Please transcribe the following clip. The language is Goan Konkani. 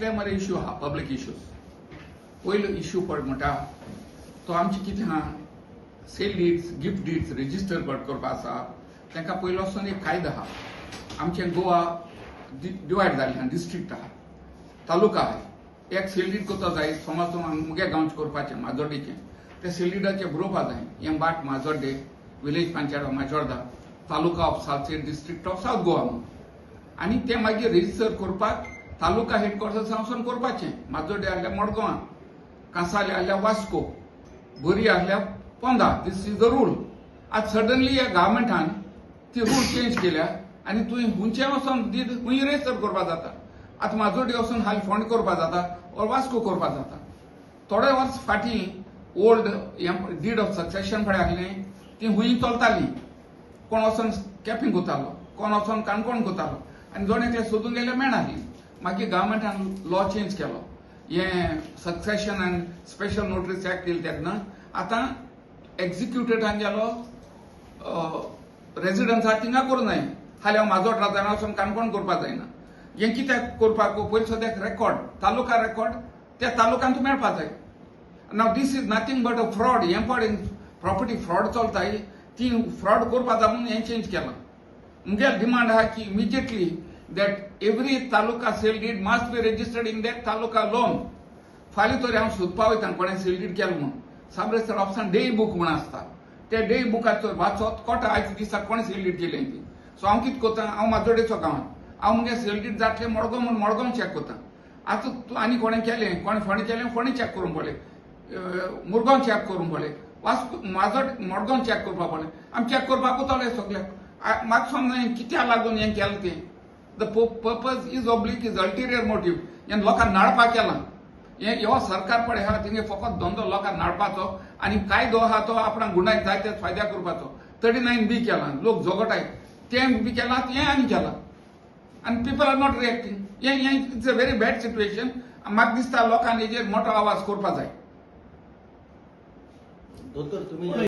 कितले मरे इश्यू आहा, पब्लीक इश्यूज. पयलो इश्यू पळय म्हणटा तो आमचे कितें आहा, sale deeds, gift deeds register करपा आसा. तांकां पयलो वचून एक कायदो आहा. आमचें गोवा डिवायड जालें आहा, डिस्ट्रिक्ट आहा, तालुका आहा. एक सेल डीड करता जाय, समज तूं मुगे गांवचें करपाचें, माजोड्डेचें, ते सेल डीडाचें बरोवपा जाय, हें भाट माजोड्डे, village panchayat of Majorda, taluka of Salcete, district of South Goa म्हणून. आनी तें मागीर रेजिस्टर करपाक तालुका हेडक्वॉर्टर्स वचून करपाचें. माजोड्डे आहल्यार मडगांवां, कांसावले आहल्यार वास्को, बोरी आहल्यार पोंदा. This is the rule. आतां सडनली ह्या गव्हर्मेंटान ती रूल चेंज केल्या आनी तुवें खुंयचें वचोन did खूंय रेजिस्टर करपा जाता. आतां माजोड्डे वचून हाल फोंड करपा जाता ओर वास्को करपा जाता. थोडे वर्स फाटीं ओल्ड हें did of succession पळय आहलें, ती हुंय चलताली. कोण वचोन केपें करतालो, कोण वचोन काणकोण करतालो आनी जण एकले सोदून गेल्यार मेळनासली. मागीर गव्हर्मेंटान लॉ चेंज केलो, हें Succession and Special Notaries Act येयलें तेन्ना. आतां एक्झिक्युटेड गेलो रेजिडन्स आहा थिंगा करूं जाय. हाल्यां हांव माजोड्डा रावता, वचून काणकोण करपाक जायना. हें कित्याक करपाक? पयलीं सद्याक रेकॉर्ड, तालुका रेकॉर्ड त्या तालुक्यांत मेळपा जाय. Now this is nothing but a fraud. हें पळय, प्रॉपर्टी फ्रॉड चलताय, ती फ्रॉड करपा जाय म्हणून हें चेंज केलां. मुगे डिमांड आहा की immediately that every taluka sale deed must be registered in that taluka alone. फाल्यां तरी हांव सोदपा वयता कोणें सेल डीड केलें म्हणून, साबरेस्तार ऑफिसान डे बूक म्हूण आसता. त्या डे बुकाचो वाचत कोटा आयज दिसा कोणें सेल डीड केलें ती. सो हांव कितें करता, हांव माजोडेचो गांवांत, हांव मुगे सेल डीड जातलें मडगांव म्हूण मडगांव चॅक करता. आतां तूं आनी कोणें केलें, कोणें फोंडें केलें, फोंडें चॅक करूंक पडलें, मुरगांव चॅक करूंक पडलें, वास्को, माजोड, मडगांव चॅक करपाक पडलें. आमी चॅक करपाक वताले सगल्याक. म्हाका समजना कित्याक लागून हें केलें तें. The purpose is oblique, is ulterior motive. हें लोकांक नाडपाक केलां हें. हो सरकार पळय आहा, तेंगे फकत धंदो लोकांक नाडपाचो आनी कायदो आहा तो आपणाक गुंडाक जाय ते फायद्या करपाचो. 39B केलां, लोक झगडटाय, तें बी केलां, हें आनी केलां आनी people are not reacting. हें हें it's a very bad situation. म्हाका दिसता लोकांनी हेजेर मोठो आवाज करपा जाय. दोतोर, तुम्ही